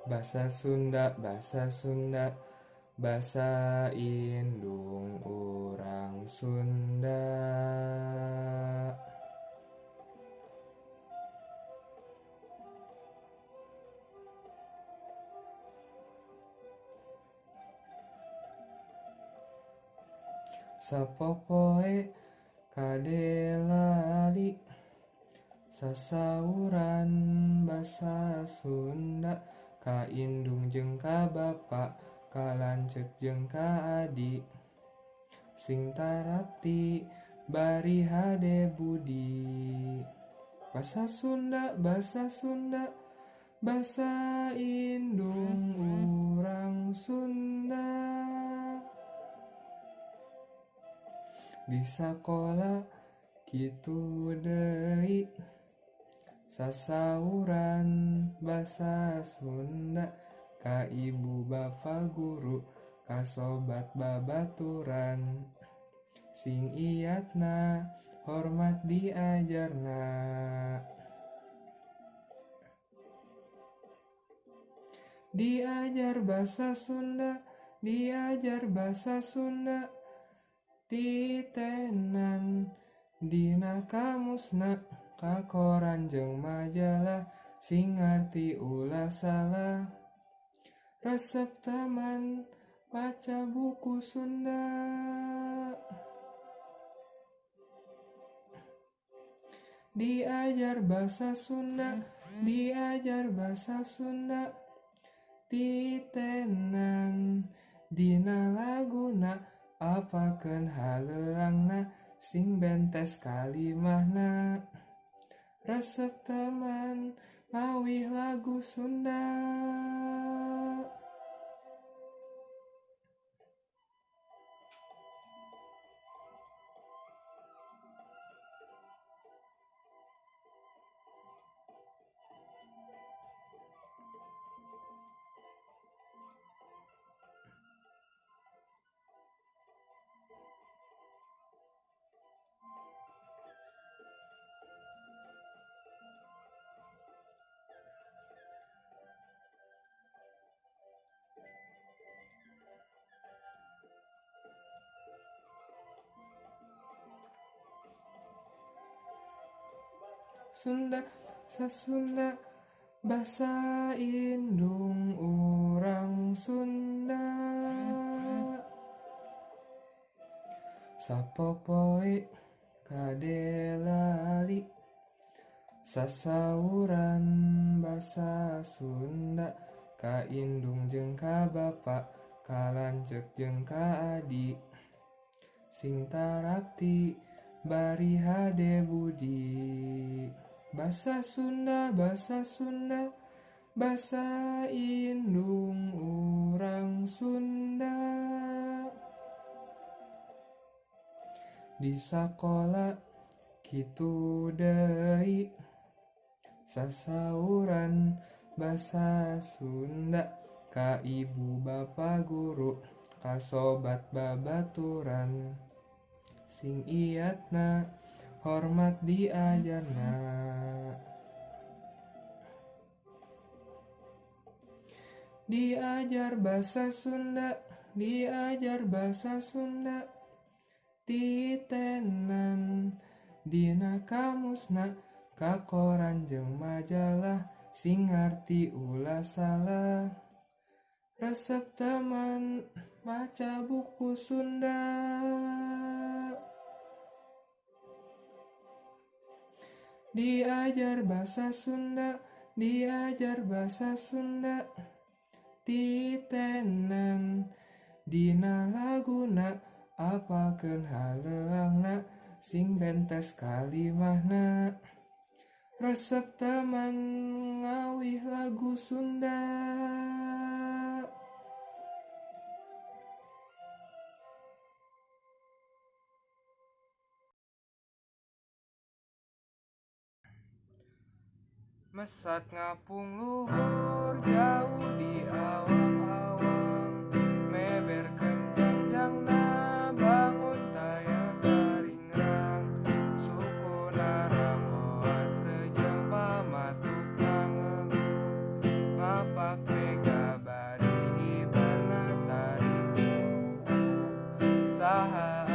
Basa Sunda, basa Sunda, basa indung urang Sunda. Sapopoe kade lali, sasauran basa Sunda, ka indung jeung ka bapa, ka lanceuk jeung ka adi, sing tarapti bari hade budi. Basa Sunda, basa Sunda, basa indung urang Sunda. Di sakola kitu deui, sasauran basa Sunda, ka ibu bapa guru, ka sobat babaturan, sing iyatna hormat diajarna. Diajar basa Sunda, diajar basa Sunda, titenan dina kamusna, ka koran jeung majalah, sing ngarti ulah salah. Resep teman maca buku Sunda. Diajar basa Sunda, diajar basa Sunda, titenan dina laguna, apakeun haleuangna, sing bentes kalimahna. Resep teman mawih lagu Sunda. Sunda, basa Sunda, basa indung urang Sunda. Sapopoe kade lali, sasauran basa Sunda, ka indung jeung ka bapa, ka lanceuk jeung ka adi, sing tarapti bari hade budi. Basa Sunda, basa Sunda, basa indung urang Sunda. Di sakola kitu deui, sasauran basa Sunda, ka ibu bapa guru, ka sobat babaturan, sing iyatna hormat diajarna. Diajar basa Sunda, diajar basa Sunda, titenan dina kamusna, ka koran jeung majalah, sing ngarti ulah salah. Resep teman maca buku Sunda. Diajar basa Sunda, diajar basa Sunda, titenan dina laguna, apakeun haleuangna, sing bentes kalimahna. Resep teman ngawih lagu Sunda. Mesat ngapung luhur jauh di awang-awang, meber kenjang-jangna bangun taya taringrang, suku naramboas rejang pamatuk nangeung, ngapak Saha.